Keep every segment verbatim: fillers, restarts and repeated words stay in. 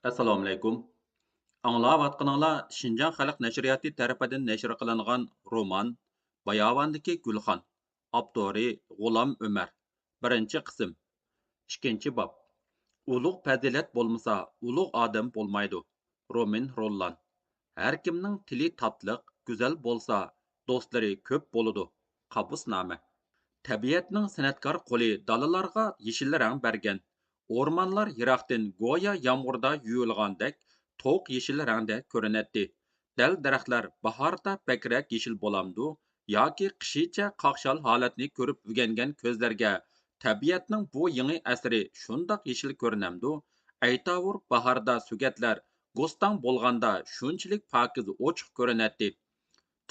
ئەسسالامۇئەلەيكۇم. ئاڭلاۋاتقىنىڭلار شىنجاڭ خەلق نەشرىياتى تەرىپىدىن نەشر قىلىنغان رومان باياۋاندىكى گۈلخان، ئاپتورى غۇلام ئۆمەر، بىرىنچى قىسىم. ئىككىنچى باب. ئۇلۇغ پەزىلەت بولمىسا، ئۇلۇغ ئادەم بولمايدۇ. رومىن روللان. ھەر كىمنىڭ تىلى تاتلىق، گۈزەل بولسا، دوستلىرى كۆپ بولىدۇ. قابۇسنامە. تەبىئەتنىڭ سەنئەتكار قولى دالىلارغا يېشىل رەڭ بەرگەن. ئورمانلار يىراقتىن گويا يامغۇردا يۇيۇلغاندەك توق يېشىل رەڭدە كۆرۈنەتتى. دەل دەرەخلەر باھاردا بەكرەك يېشىل بولامدۇ ياكى قىشىچە قاقشال ھالەتنى كۆرۈپ ئۆگەنگەن كۆزلەرگە تەبىئەتنىڭ بۇ يېڭى ئەسىرى شۇنداق يېشىل كۆرۈنەمدۇ؟ ئەيتاۋۇر باھاردا سۆگەتلەر گۆستاڭ بولغاندا شۇنچىلىك پاكىز ئوچۇق كۆرۈنەتتى.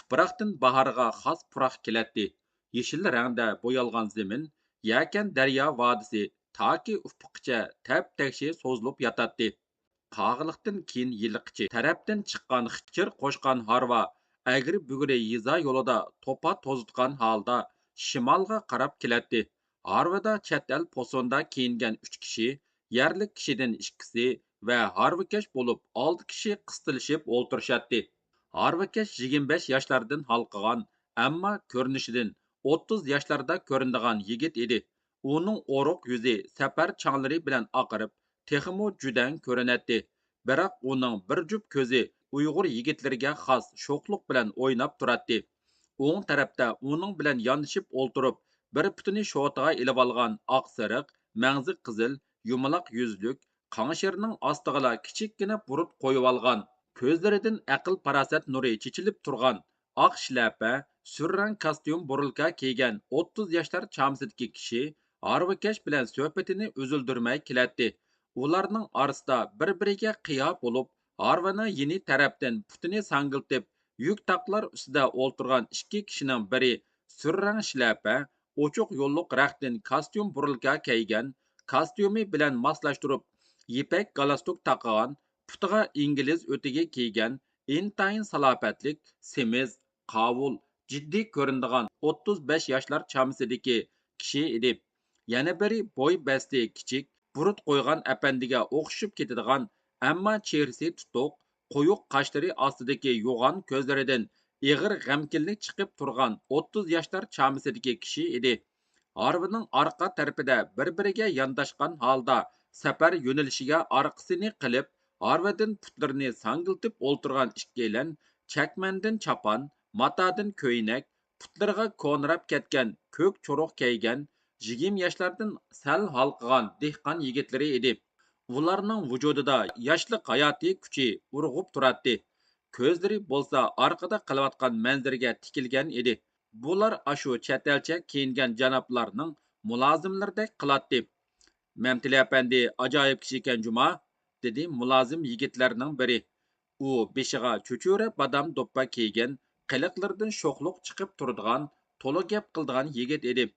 تۇپراقتىن باھارغا خاس پۇراق كېلەتتى. يېشىل رەڭدە بويالغان زېمىن، يەكەن دەريا ۋادىسى تاكى ئۇپۇققىچە تەپتەكشى سوزۇلۇپ ياتاتتى. قاغىلىقتىن كېيىن ھېلىقىچە تەرەپتىن چىققان خىچىر قوشقان ھارۋا ئەگرى-بۈگرى يېزا يولىدا توپا توزۇتقان ھالدا شىمالغا قاراپ كېلەتتى. ھارۋىدا چەت ئەل پوسۇندا كىيىنگەن ئۈچ كىشى، يەرلىك كىشىدىن ئىككىسى ۋە ھارۋىكەش بولۇپ ئالتە كىشى قىستىلىشىپ ئولتۇرۇشاتتى. ھارۋىكەش يىگىرمە بەش ياشلاردىن ھالقىغان، ئەمما كۆرۈنۈشىدىن ئوتتۇز ياشلاردا كۆرۈنىدىغان يىگىت ئىدى. ئۇنىڭ ئورۇق يۈزى سەپەر چاڭلىرى بىلەن ئاقىرىپ، تېخىمۇ جۈدەڭ كۆرۈنەتتى. بىراق ئۇنىڭ بىر جۈپ كۆزى ئۇيغۇر يىگىتلىرىگە خاس شوخلۇق بىلەن ئويناپ تۇراتتى. ئوڭ تەرەپتە ئۇنىڭ بىلەن يانىشىپ ئولتۇرۇپ، بىر پۇتىنى شوتىغا ئېلىۋالغان ئاق سېرىق، مەڭزى قىزىل، يۇمىلاق يۈزلۈك، قاڭشىرىنىڭ ئاستىغىلا كىچىككىنە بۇرۇت قويۇۋالغان، كۆزلىرىدىن ئەقىل-پاراسەت نۇرى چېچىلىپ تۇرغان، ئاق شىلەپە، سۈر رەڭ كاستيۇم بۇرۇلكا كىيگەن ئوتتۇز ياشلار چامىسىدىكى كىشى ھارۋىكەش بىلەن سۆھبىتىنى ئۈزۈلدۈرمەي كېلەتتى. ئۇلارنىڭ ئارىسىدا بىر-بىرىگە قىيا بولۇپ، ھارۋىنىڭ يېنى تەرەپتىن پۇتىنى ساڭگىلىتىپ، يۈك تاقلار ئۈستىدە ئولتۇرغان ئىككى كىشىنىڭ بىرى سۈر رەڭ شىلەپە، ئوچۇق يوللۇق رەختتىن كاستيۇم بۇرۇلكا كىيگەن، كاستيۇمى بىلەن ماسلاشتۇرۇپ، يىپەك گالستۇك تاقىغان، پۇتىغا ئىنگلىز ئۆتۈكى كىيگەن، ئىنتايىن سالاپەتلىك، سېمىز، قاۋۇل، جىددىي كۆرۈنىدىغان ئوتتۇز بەش ياشلار چامىسىدىكى كىشى ئىدى. يەنە بىرى بوي بەستى كىچىك، بۇرۇت قويغان ئەپەندىگە ئوخشىشىپ كېتىدىغان، ئەمما چېھرىسى تۇتۇق، قويۇق قاشلىرى ئاستىدىكى يوغان كۆزلىرىدىن ئېغىر غەمكىنلىك چىقىپ تۇرغان ئوتتۇز ياشلار چامىسىدىكى كىشى ئىدى. ھارۋىنىڭ ئارقا تەرىپىدە بىر-بىرىگە يانداشقان ھالدا سەپەر يۆنىلىشىگە ئارقىسىنى قىلىپ، ھارۋىدىن پۇتلىرىنى ساڭگىلىتىپ ئولتۇرغان ئىككىيلەن چەكمەندىن چاپان، ماتادىن كۆينەك، پۇتلىرىغا كونىراپ كەتكەن كۆك چورۇق كىيگەن، يىگىرمە ياشلاردىن سەل ھالقىغان دېھقان يىگىتلىرى ئىدى. ئۇلارنىڭ ۋۇجۇدىدا ياشلىق ھاياتىي كۈچى ئۇرغۇپ تۇراتتى. كۆزلىرى بولسا ئارقىدا قېلىۋاتقان مەنزىرىگە تىكىلگەن ئىدى. بۇلار ئاشۇ چەت ئەلچە كىيىنگەن جانابلارنىڭ مۇلازىملىرىدەك قىلاتتى. مەمتىلى ئەپەندى ئاجايىپ كىشىكەن جۇما، دېدى مۇلازىم يىگىتلەرنىڭ بىرى. ئۇ بېشىغا چۆچۈرە بادام دوپپا كىيگەن، قىلىقلىرىدىن شوخلۇق چىقىپ تۇرىدىغان، تولا گەپ قىلىدىغان يىگىت ئىدى.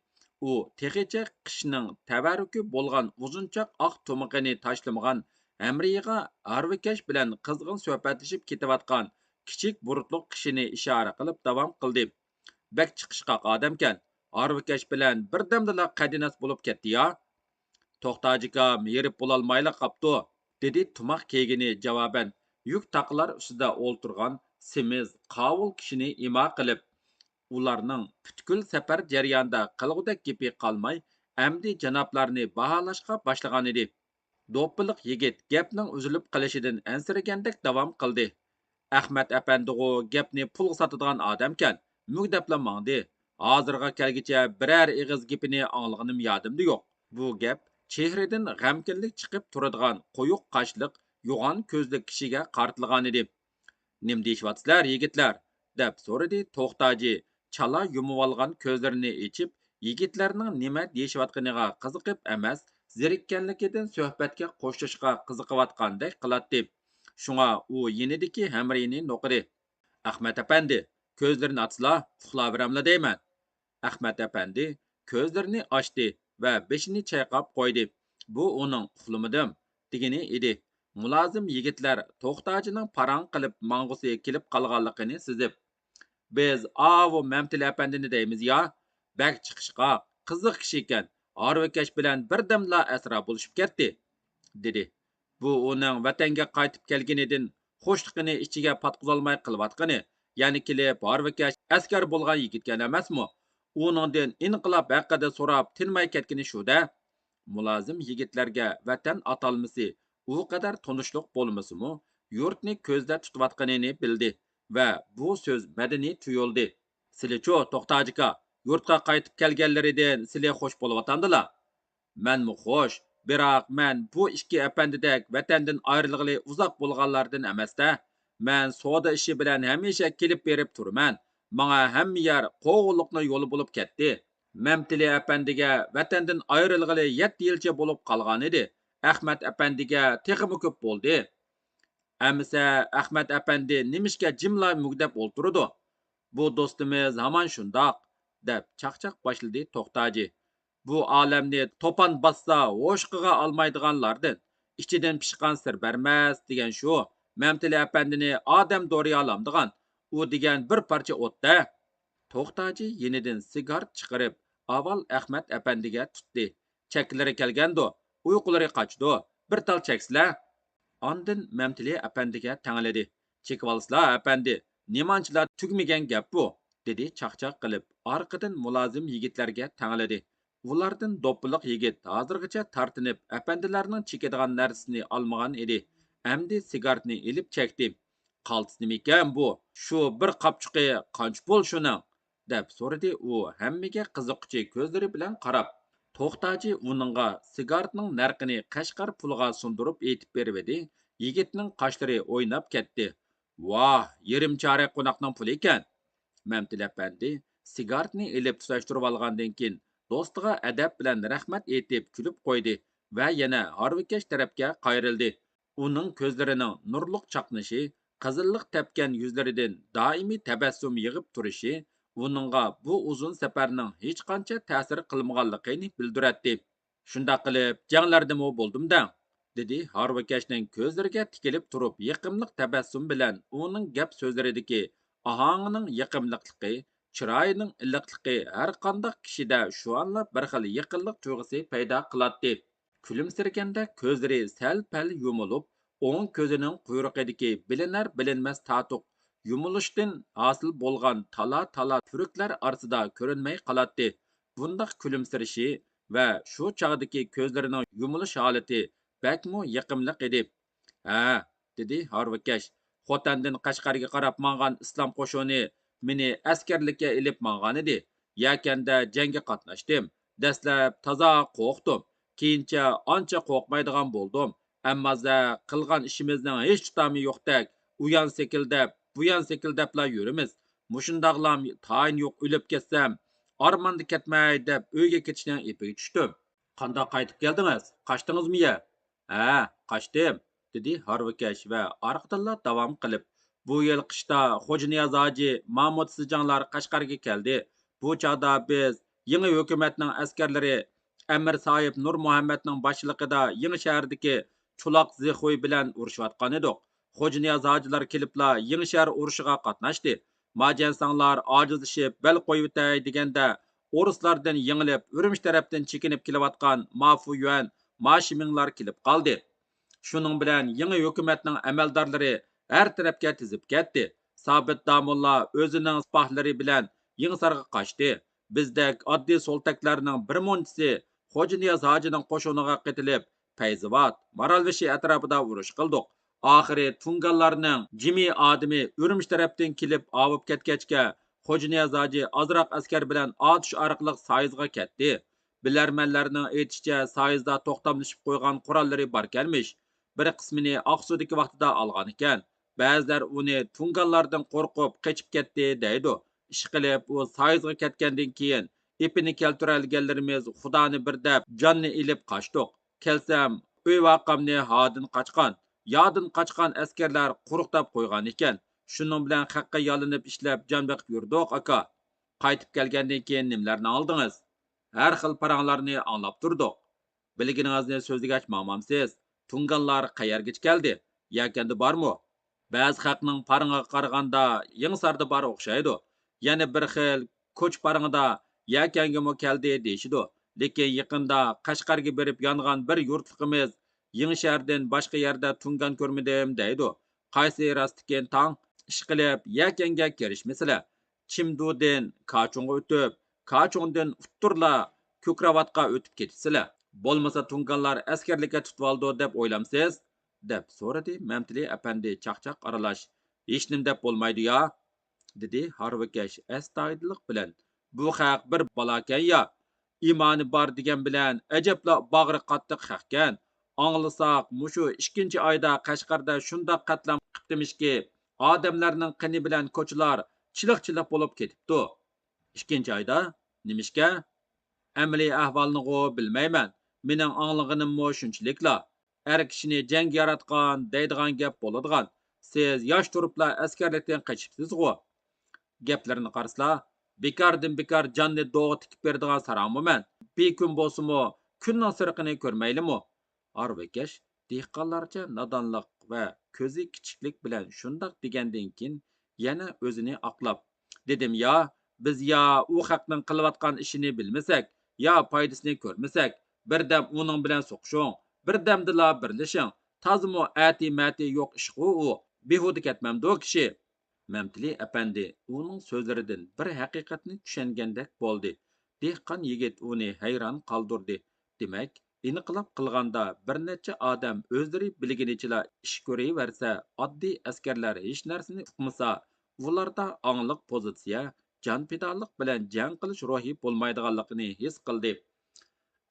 ئۇ تېخىچە قىشنىڭ تەۋەررۈكى بولغان ئۇزۇنچاق ئاق تۇمىقىنى تاشلىمىغان، ھەمرىيىغا ھارۋىكەش بىلەن قىزغىن سۆھبەتلىشىپ كېتىۋاتقان كىچىك بۇرۇتلۇق كىشىنى ئىشارە قىلىپ داۋام قىلدى. بەك چىقىشقاق ئادەمكەن. ھارۋىكەش بىلەن بىردەمدىلا قەدىناس بولۇپ كەتتى يا. توختاجىكام ھېرىپ بولالمايلا قاپتۇ، دېدى تۇماق كىيگىنى جاۋابەن يۈك تاقلار ئۈستىدە ئولتۇرغان سېمىز، قاۋۇل كىشىنى ئىما قىلىپ. ئۇلارنىڭ پۈتكۈل سەپەر جەريانىدا قىلغۇدەك گېپى قالماي، ئەمدى جانابلارنى باھالاشقا باشلىغانىدى. دوپپىلىق يىگىت گەپنىڭ ئۈزۈلۈپ قېلىشىدىن ئەنسىرىگەندەك داۋام قىلدى. ئەخمەت ئەپەندىغۇ گەپنى پۇلغا ساتىدىغان ئادەمكەن، مۈگدەپلا ماڭدى. ھازىرغا كەلگۈچە بىرەر ئېغىز گېپىنى ئاڭلىغىنىم يادىمدا يوق. بۇ گەپ چېھرىدىن غەمكىنلىك چىقىپ تۇرىدىغان قويۇق قاشلىق، يوغان كۆزلۈك كىشىگە قارىتىلغانىدى. نېمە دېيىشىۋاتىسىلەر، يىگىتلەر؟ دەپ سورىدى توختاجى چالا يۇمۇۋالغان كۆزلىرىنى ئېچىپ، يىگىتلەرنىڭ نېمە دېيىشىۋاتقىنىغا قىزىقىپ ئەمەس، زېرىككەنلىكىدىن سۆھبەتكە قوشۇلۇشقا قىزىقىۋاتقاندەك قىلاتتى. شۇڭا ئۇ يېنىدىكى ھەمرىيىنى نوقۇدى. ئەخمەت ئەپەندى، كۆزلىرىنى ئاچسىلا، ئۇخلاۋېرەملا دەيمەن. ئەخمەت ئەپەندى كۆزلىرىنى ئاچتى ۋە بېشىنى چايقاپ قويدى. بۇ ئۇنىڭ ئۇخلىمىدىم دېگىنى ئىدى. مۇلازىم يىگىتلەر توختاجىنىڭ پاراڭ قىلىپ ماڭغۇسى كېلىپ قالغانلىقىنى سېزىپ، بىز ئاۋۇ مەمتىلى ئەپەندىنى دەيمىز يا، بەك چىقىشقاق، قىزىق كىشىكەن، ھارۋىكەش بىلەن بىردەملا ئەسرا بولۇشۇپ كەتتى، دېدى. بۇ ئۇنىڭ ۋەتەنگە قايتىپ كەلگىنىدىن خۇشلۇقىنى ئىچىگە پاتقۇزالماي قىلىۋاتقىنى. يەنە كېلىپ ھارۋىكەش ئەسكەر بولغان يىگىتكەن ئەمەسمۇ؟ ئۇنىڭدىن ئىنقىلاب ھەققىدە سوراپ تىنماي كەتكىنى شۇ-دە. مۇلازىم يىگىتلەرگە ۋەتەن ئاتالمىسى ئۇ قەدەر تونۇشلۇق بولمىسىمۇ، يۇرتنى كۆزدە تۇتۇۋاتقىنىنى بىلدى ۋە بۇ سۆز مەدەنىي تۇيۇلدى. سىلىچۇ، توختاجىكا، يۇرتقا قايتىپ كەلگەنلىرىدىن سىلى خوش بولۇۋاتامدىلا؟ مەنمۇ خوش، بىراق مەن بۇ ئىككى ئەپەندىدەك ۋەتەندىن ئايرىلغىلى ئۇزاق بولغانلاردىن ئەمەستە. مەن سودا ئىشى بىلەن ھەمىشە كېلىپ بېرىپ تۇرىمەن. ماڭا ھەممە يەر قوغۇنلۇقنىڭ يولى بولۇپ كەتتى. مەمتىلى ئەپەندىگە ۋەتەندىن ئايرىلغىلى يەتتە يىلچە بولۇپ قالغانىدى. ئەخمەت ئەپەندىگە تېخىمۇ كۆپ بولدى. ئەمىسە ئەخمەت ئەپەندى نېمىشقا جىملا مۈگدەپ ئولتۇرىدۇ؟ بۇ دوستىمىز ھامان شۇنداق، دەپ چاقچاق باشلىدى توختاجى. بۇ ئالەمنى توپان باسسا ھوشقىغا ئالمايدىغانلاردىن، ئىچىدىن پىشقان سىر بەرمەس دېگەن شۇ. مەمتىلى ئەپەندىنى ئادەم دورىيالامدىغان، ئۇ دېگەن بىر پارچە ئوت-دە. توختاجى يېنىدىن سىگارت چىقىرىپ، ئاۋۋال ئەخمەت ئەپەندىگە تۇتتى. چەككىلىرى كەلگەندۇ، ئۇيقۇلىرى قاچىدۇ، بىر تال چەكسىلە. ئاندىن مەمتىلى ئەپەندىگە تەڭلىدى. چېكىۋالسىلا، ئەپەندى، نېمانچىلا تۈگىمىگەن گەپ بۇ، دېدى چاقچاق قىلىپ، ئارقىدىن مۇلازىم يىگىتلەرگە تەڭلىدى. ئۇلاردىن دوپپىلىق يىگىت ھازىرغىچە تارتىنىپ، ئەپەندىلەرنىڭ چېكىدىغان نەرسىسىنى ئالمىغان ئىدى. ئەمدى سىگارتنى ئېلىپ چەكتى. قالتىس نېمىكەن بۇ؟ شۇ بىر قاپچۇقى قانچە پۇل شۇنىڭ؟ دەپ سورىدى ئۇ ھەممىگە قىزىققۇچى كۆزلىرى بىلەن قاراپ. توختاجى ئۇنىڭغا سىگارتنىڭ نەرخىنى قەشقەر پۇلىغا سۇندۇرۇپ ئېيتىپ بېرىۋىدى، يىگىتنىڭ قاشلىرى ئويناپ كەتتى. ۋاھ، يېرىم چارەك قوناقنىڭ پۇلى ئىكەن! مەمتىلى ئەپەندى سىگارتنى ئېلىپ تۇتاشتۇرۇۋالغاندىن كېيىن، دوستىغا ئەدەپ بىلەن رەھمەت ئېيتىپ كۈلۈپ قويدى ۋە يەنە ھارۋىكەش تەرەپكە قايرىلدى. ئۇنىڭ كۆزلىرىنىڭ نۇرلۇق چاقنىشى، قىزىللىق تەپكەن يۈزلىرىدىن دائىمىي تەبەسسۇم يېغىپ تۇرۇشى ئۇنىڭغا بۇ ئۇزۇن سەپەرنىڭ ھېچقانچە تەسىر قىلمىغانلىقىنى بىلدۈرەتتى. شۇنداق قىلىپ، جەڭلەردىمۇ بولدۇم دەڭ، دېدى ھارۋىكەشنىڭ كۆزلىرىگە تىكىلىپ تۇرۇپ، يېقىملىق تەبەسسۇم بىلەن ئۇنىڭ گەپ سۆزلىرىدىكى ئاھاڭىنىڭ يېقىملىقلىقى، چىرايىنىڭ ئىللىقلىقى ھەرقانداق كىشىدە شۇئانلا بىر خىل يېقىنلىق تۇيغۇسى پەيدا قىلاتتى. كۈلۈمسىرىگەندە كۆزلىرى سەل-پەل يۇمۇلۇپ، ئوڭ كۆزىنىڭ قۇيرۇقىدىكى بىلىنەر-بىلىنمەس تاتۇق يۇمۇلۇشتىن ھاسىل بولغان تالا-تالا پۈرۈكلەر ئارىسىدا كۆرۈنمەي قالاتتى. بۇنداق كۈلۈمسىرىشى ۋە شۇ چاغدىكى كۆزلىرىنىڭ يۇمۇلۇش ھالىتى بەكمۇ يېقىملىق ئىدى. ھە، دېدى ھارۋىكەش، خوتەندىن قەشقەرگە قاراپ ماڭغان ئىسلام قوشۇنى مېنى ئەسكەرلىككە ئېلىپ ماڭغانىدى. يەكەندە جەڭگە قاتناشتىم. دەسلەپ تازا قورقتۇم. كېيىنچە ئانچە قورقمايدىغان بولدۇم. ئەمما زە قىلغان ئىشىمىزنىڭ ھېچ تامى يوقتەك، ئۇيان سېكىلدەپ، بۇيان سېكىلدەپلا يۈرىمىز. مۇشۇنداقلام تايىنى يوق ئۆلۈپ كەتسەم، ئارماندا كەتمەي دەپ ئۆيگە كېتىشنىڭ ئېپىگە چۈشتۈم. قانداق قايتىپ كەلدىڭىز؟ قاچتىڭىزمۇ يە؟ ھە، قاچتىم، دېدى ھارۋىكەش ۋە ئارقىدىنلا داۋام قىلىپ، بۇ يىل قىشتا خوجانىياز ھاجى، مامۇت سىجاڭلار قەشقەرگە كەلدى. بۇ چاغدا بىز يېڭى ھۆكۈمەتنىڭ ئەسكەرلىرى ئەمىر ساھىب نۇرمۇھەممەتنىڭ باشچىلىقىدا يېڭىشەھەردىكى چولاق زىخۇي بىلەن ئۇرۇشۇۋاتقانىدۇق. خوجانىياز ھاجىلار كېلىپلا يېڭىشەھەر ئۇرۇشىغا قاتناشتى. ماجەنساڭلار ئاجىزلىشىپ بەل قويۇۋېتەي دېگەندە، ئورۇسلاردىن يېڭىلىپ، ئۈرۈمچى تەرەپتىن چېكىنىپ كېلىۋاتقان ما فۇيۈەن، ما شىمىڭلار كېلىپ قالدى. شۇنىڭ بىلەن يېڭى ھۆكۈمەتنىڭ ئەمەلدارلىرى ھەر تەرەپكە تېزىپ كەتتى. سابىت داموللا ئۆزىنىڭ سىپاھلىرى بىلەن يېڭىسارغا قاچتى. بىزدەك ئاددىي سولتەكلەرنىڭ بىر مۇنچىسى خوجانىياز ھاجىنىڭ قوشۇنىغا قېتىلىپ، پەيزىۋات، مارالبېشى ئەتراپىدا ئۇرۇش قىلدۇق. ئاخىرى تۇڭگانلارنىڭ جىمى ئادىمى ئۈرۈمچى تەرەپتىن كېلىپ ئاۋۇپ كەتكەچكە، خوجانىياز ھاجى ئازراق ئەسكەر بىلەن ئاتۇش ئارقىلىق سايىزغا كەتتى. بىلەرمەنلەرنىڭ ئېيتىشىچە، سايىزدا توختاملىشىپ قويغان قوراللىرى باركەنمىش. بىر قىسمىنى ئاقسۇدىكى ۋاقتىدا ئالغانىكەن. بەزىلەر ئۇنى تۇڭگانلاردىن قورقۇپ قېچىپ كەتتى دەيدۇ. ئىشقىلىپ، ئۇ سايىزغا كەتكەندىن كېيىن، ئېپىنى كەلتۈرەلىگەنلىرىمىز خۇدانى بىر دەپ جاننى ئېلىپ قاچتۇق. كەلسەم، ئۆي ۋاقامنى ھادىن قاچقان، يادىن قاچقان ئەسكەرلەر قۇرۇقداپ قويغانىكەن. شۇنىڭ بىلەن خەققە يالىنىپ ئىشلەپ جان بېقىپ يۈردۇق، ئاكا. قايتىپ كەلگەندىن كېيىن نېمىلەرنى ئاڭلىدىڭىز؟ ھەر خىل پاراڭلارنى ئاڭلاپ تۇردۇق. بىلگىنىڭىزنى سۆزلىگەچ ماڭمامسىز؟ تۇڭگانلار قەيەرگىچە كەلدى؟ يەكەندە بارمۇ؟ بەزى خەقنىڭ پارىڭىغا قارىغاندا، يېڭىساردا بار ئوخشايدۇ. يەنە بىر خىل كوچا پارىڭىدا يەكەنگىمۇ كەلدى دېيىشىدۇ. لېكىن يېقىندا قەشقەرگە بېرىپ يانغان بىر يۇرتلۇقىمىز يېڭىشەھەردىن باشقا يەردە تۇڭگان كۆرمىدىم دەيدۇ. قايسى راستتىكىن تاڭ؟ ئىشقىلىپ يەكەنگە كىرىشمىسىلە. چىمدۇدىن كاچۇڭغا ئۆتۈپ، كاچۇڭدىن ئۇتتۇرلا كۆكراۋاتقا ئۆتۈپ كېتىسىلە. بولمىسا تۇڭگانلار ئەسكەرلىككە تۇتۇۋالىدۇ دەپ ئويلامسىز؟ دەپ سورىدى مەمتىلى ئەپەندى چاقچاق ئارىلاش. ھېچنېمە دەپ بولمايدۇ يا؟ دېدى ھارۋىكەش ئەستايىدىللىق بىلەن. بۇ خەق بىر بالاكەن يا؟ ئىمانى بار دېگەن بىلەن ئەجەبلا باغرى قاتتىق خەقكەن. ئاڭلىساق، مۇشۇ ئىككىنچى ئايدا قەشقەردە شۇنداق قەتلەم قىپتىمىشكى، ئادەملەرنىڭ قېنى بىلەن كوچىلار چىلىق-چىلىق بولۇپ كېتىپتۇ. ئىككىنچى ئايدا؟ نېمىشقا؟ ئەمەلىي ئەھۋالنىغۇ بىلمەيمەن. مېنىڭ ئاڭلىغىنىممۇ شۇنچىلىكلا. ئەر كىشىنى جەڭگە ياراتقان دەيدىغان گەپ بولىدىغان. سىز ياش تۇرۇپلا ئەسكەرلىكتىن قېچىپسىزغۇ؟ گەپلىرىنى قارىسىلا، بىكاردىن بىكار جاننى دوغا تىكىپ بېرىدىغان ساراڭمۇ مەن؟ بىر كۈن بولسىمۇ كۈننىڭ سېرىقىنى كۆرمەيلىمۇ؟ ھارۋىكەش دېھقانلارچە نادانلىق ۋە كۆزى كىچىكلىك بىلەن شۇنداق دېگەندىن كېيىن يەنە ئۆزىنى ئاقلاپ، دېدىم يا، بىز يا ئۇ خەقنىڭ قىلىۋاتقان ئىشىنى بىلمىسەك، يا پايدىسىنى كۆرمىسەك، بىردەم ئۇنىڭ بىلەن سوقۇشۇڭ، بىردەمدىلا بىرلىشىڭ. تازىمۇ ئەتى-مەتى يوق ئىشقۇ ئۇ، بىھۇدە كەتمەمدۇ كىشى؟ مەمتىلى ئەپەندى ئۇنىڭ سۆزلىرىدىن بىر ھەقىقەتنى چۈشەنگەندەك بولدى. دېھقان يىگىت ئۇنى ھەيران قالدۇردى. دېمەك، ئېنىقلاپ قىلغاندا، بىر نەچچە ئادەم ئۆزلىرى بىلگىنىچىلا ئىش كۆرۈۋەرسە، ئاددىي ئەسكەرلەر ھېچنەرسىنى ئۇقمىسا، ئۇلاردا ئاڭلىق پوزىتسىيە، جان پىدالىق بىلەن جەڭ قىلىش روھى بولمايدىغانلىقىنى ھېس قىلدى.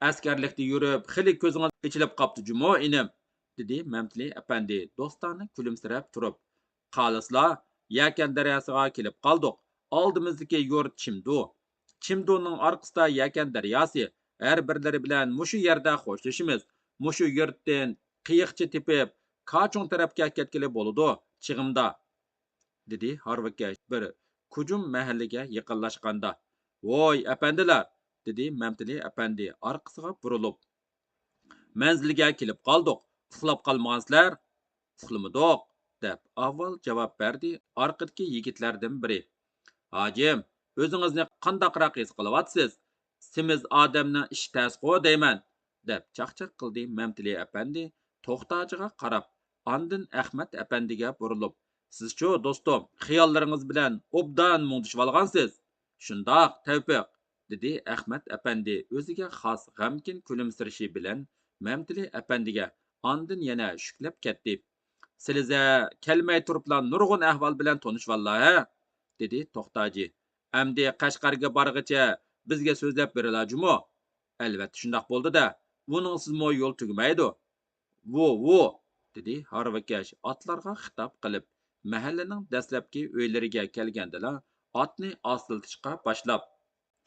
ئەسكەرلىكتە يۈرۈپ، خېلى كۆزىڭىز ئېچىلىپ قاپتۇ جۇمۇ، ئىنىم، دېدى مەمتىلى ئەپەندى دوستانە كۈلۈمسىرەپ تۇرۇپ. قالىسىلا، يەكەن دەرياسىغا كېلىپ قالدۇق. ئالدىمىزدىكى يۇرت چىمدۇ. چىمدۇنىڭ ئارقىسىدا يەكەن دەرياسى. ھەر بىرلىرى بىلەن مۇشۇ يەردە خوشلىشىمىز. مۇشۇ يۇرتتىن قېيىقچە تېپىپ، كاچۇڭ تەرەپكە كەتكىلى بولىدۇ، چېغىمدا. دېدى ھارۋىكەش بىر كۇجۇم مەھەللىگە يېقىنلاشقاندا. ۋوي، ئەپەندىلەر! دېدى مەمتىلى ئەپەندى ئارقىسىغا بۇرۇلۇپ. مەنزىلگە كېلىپ قالدۇق. ئۇخلاپ قالمىغانسىلەر؟ ئۇخلىمىدۇق، دەپ ئاۋۋال جاۋاب بەردى ئارقىدىكى يىگىتلەردىن بىرى. ھاجىم، ئۆزىڭىزنى قانداقراق ھېس قىلىۋاتىسىز؟ سېمىز ئادەمنىڭ ئىشى تەسقۇ دەيمەن، دەپ چاقچاق قىلدى مەمتىلى ئەپەندى توختاجىغا قاراپ، ئاندىن ئەخمەت ئەپەندىگە بۇرۇلۇپ، سىزچۇ، دوستۇم، خىياللىرىڭىز بىلەن ئوبدان مۇڭدىشىۋالغانسىز. شۇنداق، تەۋپىق، دېدى ئەخمەت ئەپەندى ئۆزىگە خاس غەمكىن كۈلۈمسىرىشى بىلەن مەمتىلى ئەپەندىگە، ئاندىن يەنە شۈكلەپ كەتتى. سىلىزە كەلمەي تۇرۇپلا نۇرغۇن ئەھۋال بىلەن تونۇشۇۋاللا ھە؟ دېدى توختاجى. ئەمدى قەشقەرگە بارغىچە بىزگە سۆزلەپ بېرىلا جۇمۇ. ئەلۋەتتە شۇنداق بولدى-دە، ئۇنىڭسىزمۇ يول تۈگىمەيدۇ. ۋۇ، ۋۇ! دېدى ھارۋىكەش ئاتلارغا خىتاب قىلىپ، مەھەللىنىڭ دەسلەپكى ئۆيلىرىگە كەلگەندىلا ئاتنى ئاستىلىتىشقا باشلاپ.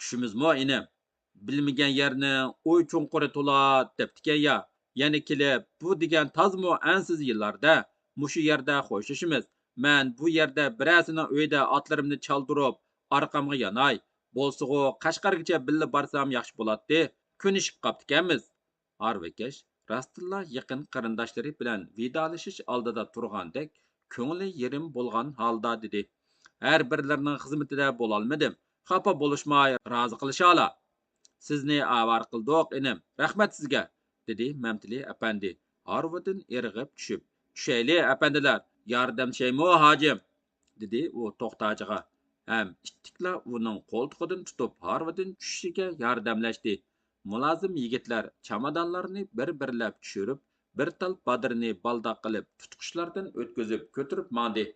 چۈشىمىزمۇ ئىنىم؟ بىلمىگەن يەرنىڭ ئوي چوڭقۇرى تولا دەپتىكەن يا. يەنە كېلىپ، بۇ دېگەن تازىمۇ ئەنسىز يىللار-دە. مۇشۇ يەردە خوشلىشىمىز. مەن بۇ يەردە بىرەرسىنىڭ ئۆيىدە ئاتلىرىمنى چالدۇرۇپ، ئارقامغا ياناي. بولسىغۇ، قەشقەرگىچە بىللە بارسام ياخشى بولاتتى. كۆنۈشۈپ قاپتىكەنمىز. ھارۋىكەش راستتىنلا يېقىن قېرىنداشلىرى بىلەن ۋىدالىشىش ئالدىدا تۇرغاندەك، كۆڭلى يېرىم بولغان ھالدا دېدى. ھەر بىرلىرىنىڭ خىزمىتىدە بولالمىدىم. خاپا بولۇشماي، رازى قىلىشالا. سىزنى ئاۋارە قىلدۇق، ئىنىم. رەھمەت سىزگە، دېدى مەمتىلى ئەپەندى ھارۋىدىن ئىرغىپ چۈشۈپ. چۈشەيلى، ئەپەندىلەر، ياردەملىشەيمۇ، ھاجىم؟ دېدى ئۇ توختاجىغا ھەم ئىتتىكلا ئۇنىڭ قولتۇقىدىن تۇتۇپ ھارۋىدىن چۈشۈشىگە ياردەملەشتى. مۇلازىم يىگىتلەر چامادانلارنى بىر-بىرلەپ چۈشۈرۈپ، بىر تال بادىرىنى بالداق قىلىپ تۇتقۇچلاردىن ئۆتكۈزۈپ كۆتۈرۈپ ماڭدى.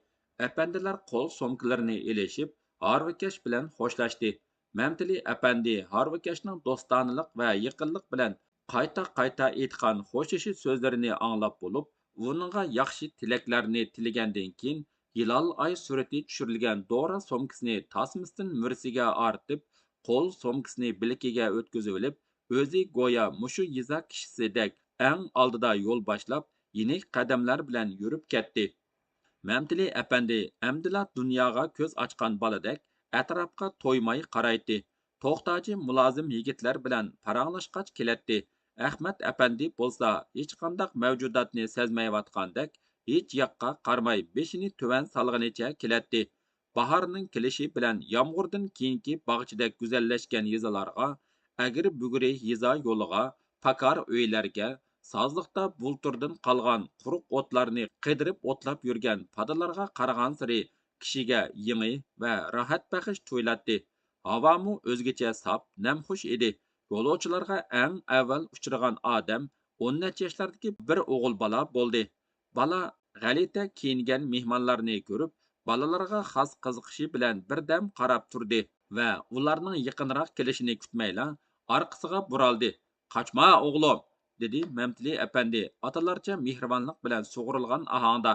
ئەپەندىلەر قول سومكىلىرىنى ئېلىشىپ، ھارۋىكەش بىلەن خوشلاشتى. مەمتىلى ئەپەندى ھارۋىكەشنىڭ دوستانىلىق ۋە يېقىنلىق بىلەن قايتا-قايتا ئېيتقان خوشلىشىش سۆزلىرىنى ئاڭلاپ بولۇپ، ئۇنىڭغا ياخشى تىلەكلەرنى تىلىگەندىن كېيىن، ھىلال ئاي سۈرىتى چۈشۈرۈلگەن دورا سومكىسىنى تاسمىسىدىن مۈرىسىگە ئارتىپ، قول سومكىسىنى بىلىكىگە ئۆتكۈزۈۋېلىپ، ئۆزى گويا مۇشۇ يېزا كىشىسىدەك ئەڭ ئالدىدا يول باشلاپ، يېنىك قەدەملەر بىلەن يۈرۈپ كەتتى. مەمتىلى ئەپەندى ئەمدىلا دۇنياغا كۆز ئاچقان بالىدەك ئەتراپقا تويماي قارايتتى. توختاجى مۇلازىم يىگىتلەر بىلەن پاراڭلاشقاچ كېلەتتى. ئەخمەت ئەپەندى بولسا ھېچقانداق مەۋجۇداتنى سەزمەيۋاتقاندەك، ھېچ ياققا قارىماي بېشىنى تۆۋەن سالغىنىچە كېلەتتى. باھارنىڭ كېلىشى بىلەن يامغۇردىن كېيىنكى باغچىدەك گۈزەللەشكەن يېزىلارغا، ئەگرى-بۈگرى يېزا يولىغا، پاكار ئۆيلەرگە، سازلىقتا بۇلتۇردىن قالغان قۇرۇق ئوتلارنى قىدىرىپ ئوتلاپ يۈرگەن پادىلارغا قارىغانسېرى كىشىگە يېڭى ۋە راھەت بەخش تۇيۇلاتتى. ھاۋامۇ ئۆزگىچە ساپ، نەمخۇش ئىدى. يولۇچىلارغا ئەڭ ئەۋۋەل ئۇچرىغان ئادەم ئون نەچچە ياشلاردىكى بىر ئوغۇل بالا بولدى. بالا غەلىتە كىيىنگەن مېھمانلارنى كۆرۈپ، بالىلارغا خاس قىزىقىشى بىلەن بىردەم قاراپ تۇردى ۋە ئۇلارنىڭ يېقىنراق كېلىشىنى كۈتمەيلا ئارقىسىغا بۇرالدى. «قاچما، ئوغلۇم!» دېدى مەمتىلى ئەپەندى ئاتىلارچە مېھرىبانلىق بىلەن سۇغۇرۇلغان ئاھاڭدا.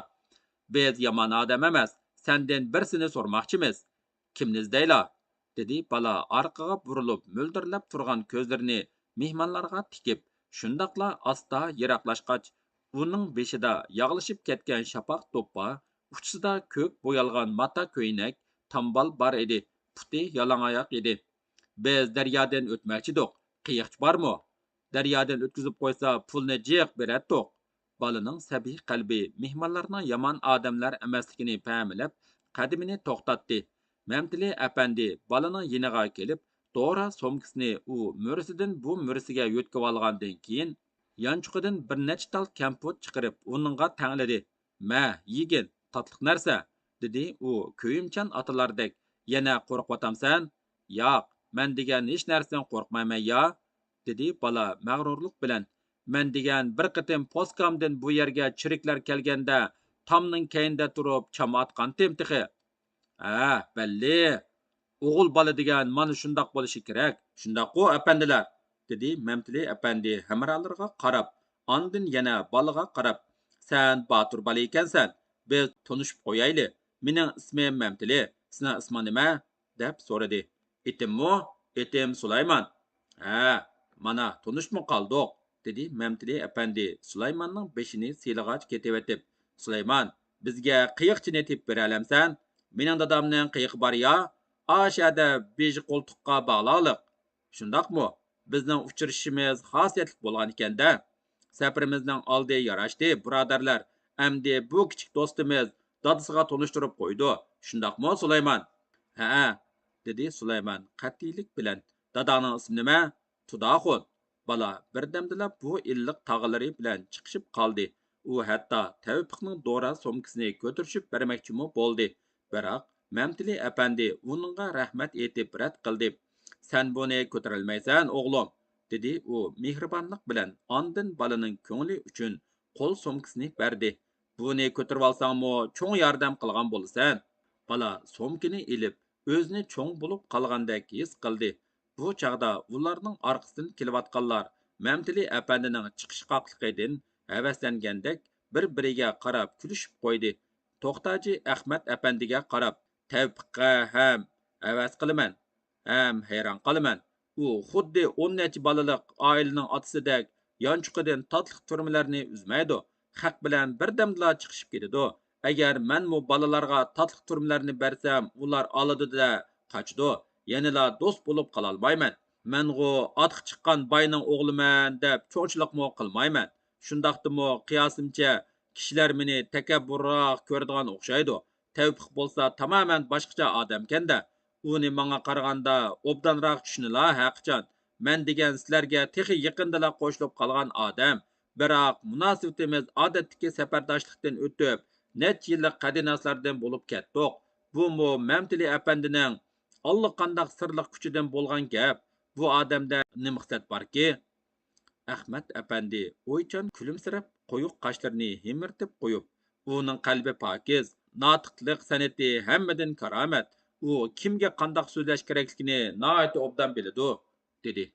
«بىز يامان ئادەم ئەمەس، سەندىن بىرسىنى سورىماقچىمىز.» «كىمنى ئىزدەيلا؟» دېدى بالا ئارقىغا بۇرۇلۇپ، مۆلدۈرلەپ تۇرغان كۆزلىرىنى مېھمانلارغا تىكىپ. شۇنداقلا ئاستا يىراقلاشقاچ، ئۇنىڭ بېشىدا ياغلىشىپ كەتكەن شاپاق دوپپا، ئۇچىسىدا كۆك بويالغان ماتا كۆينەك، تامبال بار ئىدى، پۇتى يالاڭاياق ئىدى. «بىز دەريادىن ئۆتمەكچىدۇق، قېيىقچى بارمۇ؟ دەريادىن ئۆتكۈزۈپ قويسا، پۇلنى جىق بېرەتتۇق.» بالىنىڭ سەبىي قەلبى مېھمانلارنىڭ يامان ئادەملەر ئەمەسلىكىنى پەملەپ، قەدىمىنى توختاتتى. مەمتىلى ئەپەندى بالىنىڭ يېنىغا كېلىپ، دورا سومكىسىنى ئۇ مۈرىسىدىن بۇ مۈرىسىگە يۆتكىۋالغاندىن كېيىن، يانچۇقىدىن بىر نەچچە تال كەمپۈت چىقىرىپ، ئۇنىڭغا تەڭلىدى. «مە، يېگىن، تاتلىق نەرسە» دېدى ئۇ كۆيۈمچان ئاتىلاردەك. «يەنە قورقۇۋاتامسەن؟» «ياق، مەن دېگەن ھېچ نەرسىدىن قورقمايمەن يا.» دېدى بالا مەغرۇرلۇق بىلەن. «مەن دېگەن بىر قېتىم پوسكامدىن بۇ يەرگە چىرىكلەر كەلگەندە، تامنىڭ كەينىدە تۇرۇپ چام ئاتقانتىم تېخى.» «ھە، بەللى. ئوغۇل بالا دېگەن مانا شۇنداق بولۇشى كېرەك، شۇنداققۇ، ئەپەندىلەر؟» دېدى مەمتىلى ئەپەندى ھەمراھلىرىغا قاراپ، ئاندىن يەنە بالىغا قاراپ. «سەن باتۇر بالا ئىكەنسەن، بىز تونۇشۇپ قويايلى. مېنىڭ ئىسمىم مەمتىلى، سېنىڭ ئىسمىڭ نېمە؟» دەپ سورىدى. «ئېتىممۇ؟ ئېتىم سۇلايمان.» «ھە، مانا تونۇشۇپمۇ قالدۇق.» دېدى مەمتىلى ئەپەندى سۇلايماننىڭ بېشىنى سىيلىغاچ كېتىۋېتىپ. «سۇلايمان، بىزگە قېيىقچىنى تېپىپ بېرەلەمسەن؟ مېنىڭ دادامنىڭ قېيىقى بار يا، ئاشەدە بېژى قولتۇققا باغلاقلىق.» «شۇنداقمۇ؟ بىزنىڭ ئۇچرىشىشىمىز خاسىيەتلىك بولغان ئىكەن-دە. سەپىرىمىزنىڭ ئالدى ياراشتى، بۇرادەرلەر. ئەمدى بۇ كىچىك دوستىمىز دادىسىغا تونۇشتۇرۇپ قويىدۇ. شۇنداقمۇ، سۇلايمان؟» «ھەئە،» دېدى سۇلايمان قەتئىيلىك بىلەن. «داداڭنىڭ ئىسمى نېمە؟» «تۇداخۇن.» بالا بىردەمدىلا بۇ ئىللىق تاغىلىرى بىلەن چىقىشىپ قالدى. ئۇ ھەتتا تەۋپىقنىڭ دورا سومكىسىنى كۆتۈرۈشۈپ بەرمەكچىمۇ بولدى. بىراق مەمتىلى ئەپەندى ئۇنىڭغا رەھمەت ئېيتىپ رەت قىلدى. «سەن بۇنى كۆتۈرەلمەيسەن، ئوغلۇم.» دېدى ئۇ مېھرىبانلىق بىلەن، ئاندىن بالىنىڭ كۆڭلى ئۈچۈن قول سومكىسىنى بەردى. «بۇنى كۆتۈرۈۋالساڭمۇ چوڭ ياردەم قىلغان بولىسەن.» بالا سومكىنى ئېلىپ، ئۆزىنى چوڭ بولۇپ قالغاندەك ھېس قىلدى. بۇ چاغدا ئۇلارنىڭ ئارقىسىدىن كېلىۋاتقانلار مەمتىلى ئەپەندىنىڭ چىقىشقاقلىقىدىن ھەۋەسلەنگەندەك بىر-بىرىگە قاراپ كۈلۈشۈپ قويدى. توختاجى ئەخمەت ئەپەندىگە قاراپ، «تەۋپىققە ھەم ھەۋەس قىلىمەن، ھەم ھەيران قالىمەن. ئۇ خۇددى ئون نەچچە بالىلىق ئائىلىنىڭ ئاتىسىدەك يانچۇقىدىن تاتلىق تۈرمىلەرنى ئۈزمەيدۇ. خەق بىلەن بىردەمدىلا چىقىشىپ كېتىدۇ. ئەگەر مەنمۇ بالىلارغا تاتلىق تۈرمىلەرنى بەرسەم، ئۇلار ئالىدۇ-دە قاچىدۇ. يەنىلا دوست بولۇپ قالالمايمەن. مەنغۇ ئاتقا چىققان باينىڭ ئوغلىمەن دەپ چوڭچىلىقمۇ قىلمايمەن. شۇنداقتىمۇ قىياسىمچە كىشىلەر مېنى تەكەببۇرراق كۆرىدىغان ئوخشايدۇ. تەۋپىق بولسا تامامەن باشقىچە ئادەمكەن-دە. ئۇنى ماڭا قارىغاندا ئوبدانراق چۈشىنىلا ھەقىچان. مەن دېگەن سىلەرگە تېخى يېقىندىلا قوشۇلۇپ قالغان ئادەم. بىراق مۇناسىۋىتىمىز ئادەتتىكى سەپەرداشلىقتىن ئۆتۈپ، نەچچە يىللىق قەدىناسلاردىن بولۇپ كەتتۇق. بۇمۇ مەمتىلى ئەپەندىنىڭ ئاللىقانداق سىرلىق كۈچىدىن بولغان گەپ. بۇ ئادەمدە نېمە خىسلەت باركى؟ ئەخمەت ئەپەندى ئويچان كۈلۈمسىرەپ، قويۇق قاشلىرىنى ھىمىرتىپ قويۇپ، ئۇنىڭ قەلبى پاكىز، ناتىقلىق سەنئىتى ھەممىدىن كارامەت. ئۇ كىمگە قانداق سۆزلەش كېرەكلىكىنى ناھايىتى ئوبدان بىلىدۇ، دېدى.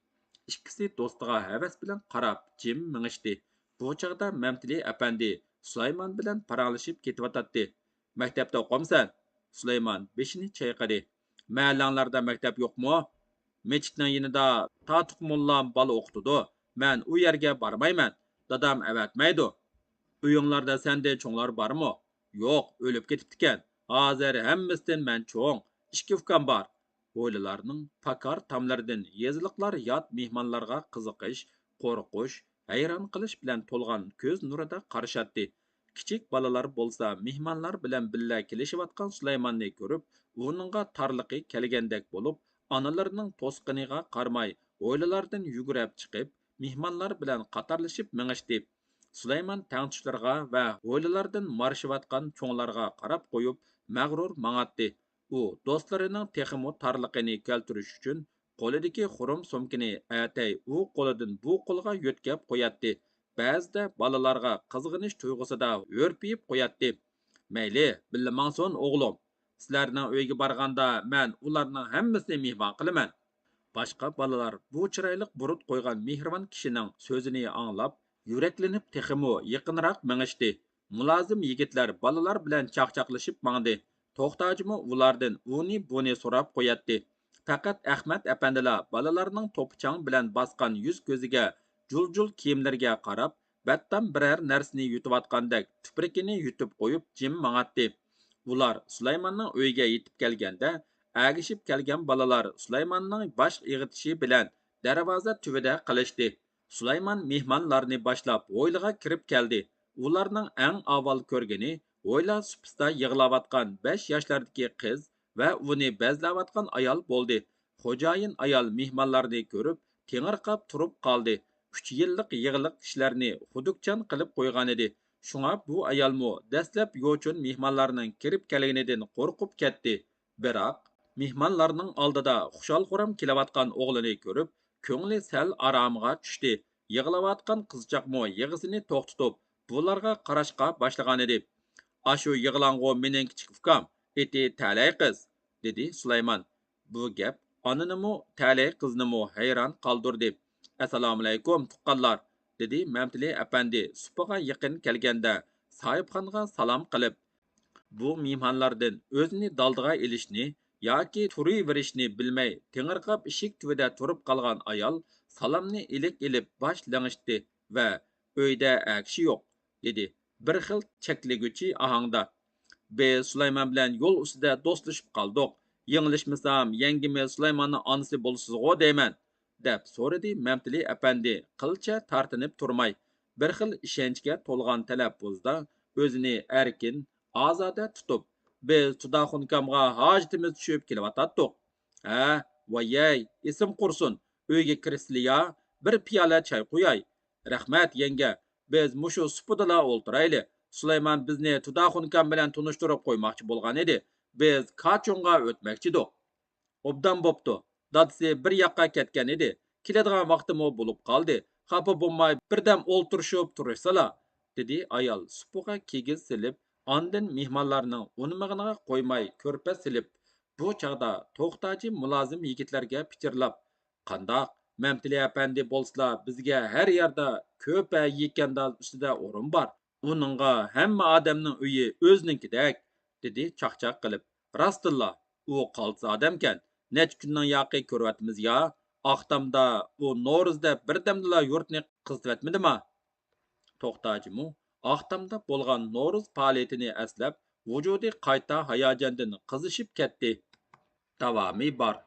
ئىككىسى دوستىغا ھەۋەس بىلەن قاراپ، جىم مېڭىشتى. بۇ چاغدا مەمتىلى ئەپەندى سۇلايمان بىلەن پاراڭلىشىپ كېتىۋاتاتتى. مەكتەپتە ئوقۇمسەن؟ سۇلايمان بېشىنى چايقىدى. مەھەللەڭلاردا مەكتەپ يوقمۇ؟ مەچىتنىڭ يېنىدا تاتۇق موللام بالا ئوقۇتىدۇ. مەن ئۇ يەرگە بارمايمەن. دادام ئەۋەتمەيدۇ. ئۆيۈڭلاردا سەندىن چوڭلار بارمۇ؟ يوق، ئۆلۈپ كېتىپتىكەن. ھازىر ھەممىسىدىن مەن چوڭ. ئىككى ئۇكام بار. ھويلىلارنىڭ پاكار تاملىرىدىن يېزىلىقلار يات مېھمانلارغا قىزىقىش، قورقۇش، ھەيران قېلىش بىلەن تولغان كۆز نۇرىدا قارىشاتتى. كىچىك بالىلار بولسا مېھمانلار بىلەن بىللە كېلىشىۋاتقان سۇلايماننى كۆرۈپ، ئۇنىڭغا تارلىقى كەلگەندەك بولۇپ، ئانىلىرىنىڭ توسقىنىغا قارىماي، ھويلىلاردىن يۈگۈرۈپ چىقىپ، مېھمانلار بىلەن قاتارلىشىپ مېڭىشتى. سۇلايمان تەڭتۇشلىرىغا ۋە ھويلىلاردىن مارشىۋاتقان چوڭلارغا قاراپ قويۇپ، مەغرۇر ماڭاتتى. ئۇ دوستلىرىنىڭ تېخىمۇ تارلىقىنى كەلتۈرۈش ئۈچۈن قولىدىكى خۇرۇم سومكىنى ئەتەي ئۇ قولىدىن بۇ قولىغا يۆتكەپ قوياتتى. بەزىدە بالىلارغا قىزغىنىش تۇيغۇسىدا ھۈرپىيىپ قوياتتى. مەيلى، بىللە ماڭسۇن، ئوغلۇم. سىلەرنىڭ ئۆيىگە بارغاندا مەن ئۇلارنىڭ ھەممىسىنى مېھمان قىلىمەن. باشقا بالىلار بۇ چىرايلىق بۇرۇت قويغان مېھرىبان كىشىنىڭ سۆزىنى ئاڭلاپ، يۈرەكلىنىپ تېخىمۇ يېقىنراق مېڭىشتى. مۇلازىم يىگىتلەر بالىلار بىلەن چاقچاقلىشىپ ماڭدى. توختاجىمۇ ئۇلاردىن ئۇنى-بۇنى سوراپ قوياتتى. پەقەت ئەخمەت ئەپەندىلا بالىلارنىڭ توپا-چاڭ بىلەن باسقان يۈز-كۆزىگە، جۇل-جۇل كىيىملىرىگە قاراپ، بەتتام بىرەر نەرسىنى يۇتۇۋاتقاندەك تۈپرىكىنى يۇتۇپ قويۇپ جىم ماڭاتتى. ئۇلار سۇلايماننىڭ ئۆيىگە يېتىپ كەلگەندە، ئەگىشىپ كەلگەن بالىلار سۇلايماننىڭ باش ئېغىتىشى بىلەن دەرۋازا تۈۋىدە قېلىشتى. سۇلايمان مېھمانلارنى باشلاپ ھويلىغا كىرىپ كەلدى. ئۇلارنىڭ ئەڭ ئاۋۋال كۆرگىنى ھويلا سۇپىسىدا يىغلاۋاتقان بەش ياشلاردىكى قىز ۋە ئۇنى بەزلەۋاتقان ئايال بولدى. خوجايىن ئايال مېھمانلارنى كۆرۈپ، تېڭىرقاپ تۇرۇپ قالدى. ئۈچ يىللىق يىغلىق كىشىلەرنى خۇدۇكچان قىلىپ قويغانىدى. شۇڭا بۇ ئايالمۇ دەسلەپ يوچۇن مېھمانلارنىڭ كىرىپ كەلگىنىدىن قورقۇپ كەتتى. بىراق، مېھمانلارنىڭ ئالدىدا خۇشال-خۇرام كېلىۋاتقان ئوغلىنى كۆرۈپ، كۆڭلى سەل ئارامىغا چۈشتى. يىغلاۋاتقان قىزچاقمۇ يىغىسىنى توختىتىپ، بۇلارغا قاراشقا باشلىغانىدى. «ئاشۇ يىغلاڭغۇ مېنىڭ كىچىك ئۇكام، ئېتى تەلەي قىز»، دېدى سۇلايمان. بۇ گەپ ئانىنىمۇ، تەلەي قىزنىمۇ ھەيران قالدۇردى. «ئەسسالامۇئەلەيكۇم، تۇغقانلار!» دېدى مەمتىلى ئەپەندى سۇپىغا يېقىن كەلگەندە، ساھىبخانغا سالام قىلىپ. بۇ مېھمانلاردىن ئۆزىنى دالدىغا ئېلىشنى ياكى تۇرۇۋېرىشنى بىلمەي، تېڭىرقاپ ئىشىك تۈۋىدە تۇرۇپ قالغان ئايال سالامنى ئىلىك ئېلىپ باش لىڭشىتتى ۋە «ئۆيدە ئەر كىشى يوق» دېدى بىر خىل چەكلىگۈچى ئاھاڭدا. «بىز سۇلايمان بىلەن يول ئۈستىدە دوستلىشىپ قالدۇق. يېڭىلىشمىسام، يەڭگىمىز سۇلايماننىڭ ئانىسى بولىسىزغۇ دەيمەن؟» دەپ سورىدى مەمتىلى ئەپەندى قىلچە تارتىنىپ تۇرماي، بىر خىل ئىشەنچكە تولغان تەلەپپۇزدا ئۆزىنى ئەركىن، ئازادە تۇتۇپ، «بىز تۇداخۇنكامغا ھاجىتىمىز چۈشۈپ كېلىۋاتاتتۇق.» «ھە، ۋايەي، ئېسىم قۇرسۇن، ئۆيگە كىرىسىلە يا، بىر پىيالە چاي قۇياي.» «رەھمەت، يەڭگە، بىز مۇشۇ سۇپىدىلا ئولتۇرايلى. سۇلايمان بىزنى تۇداخۇنكام بىلەن تونۇشتۇرۇپ قويماقچى بولغانىدى، بىز كاچۇڭغا ئۆتمەكچىدۇق.» «ئوبدان بوپتۇ، دادىسى بىر ياققا كەتكەن ئىدى، كېلىدىغان ۋاقتىمۇ بولۇپ قالدى، خاپا بولماي بىردەم ئولتۇرۇشۇپ تۇرۇشسىلا.» دېدى ئايال سۇپىغا كىگىز سېلىپ، ئاندىن مېھمانلارنىڭ ئۇنىمىغىنىغا قويماي كۆرپە سېلىپ. بۇ چاغدا توختاجى مۇلازىم يىگىتلەرگە پىچىرلاپ: «قانداق، مەمتىلى ئەپەندى بولسىلا بىزگە ھەر يەردە كۆپە يېكەنداز ئۈستىدە ئورۇن بار. ئۇنىڭغا ھەممە ئادەمنىڭ ئۆيى ئۆزىنىڭكىدەك» دېدى چاقچاق قىلىپ. «راستتىنلا، ئۇ قالتىس ئادەمكەن. نەچچە كۈننىڭ ياقى كۆرۈۋاتىمىز يا. ئاختامدا ئۇ نورۇز دەپ بىردەمدىلا يۇرتنى قىزىتىۋەتمىدىما؟» توختاجىمۇ ئاختامدا بولغان نورۇز پائالىيىتىنى ئەسلەپ، ۋۇجۇدى قايتا ھاياجاندىن قىزىشىپ كەتتى. داۋامى بار.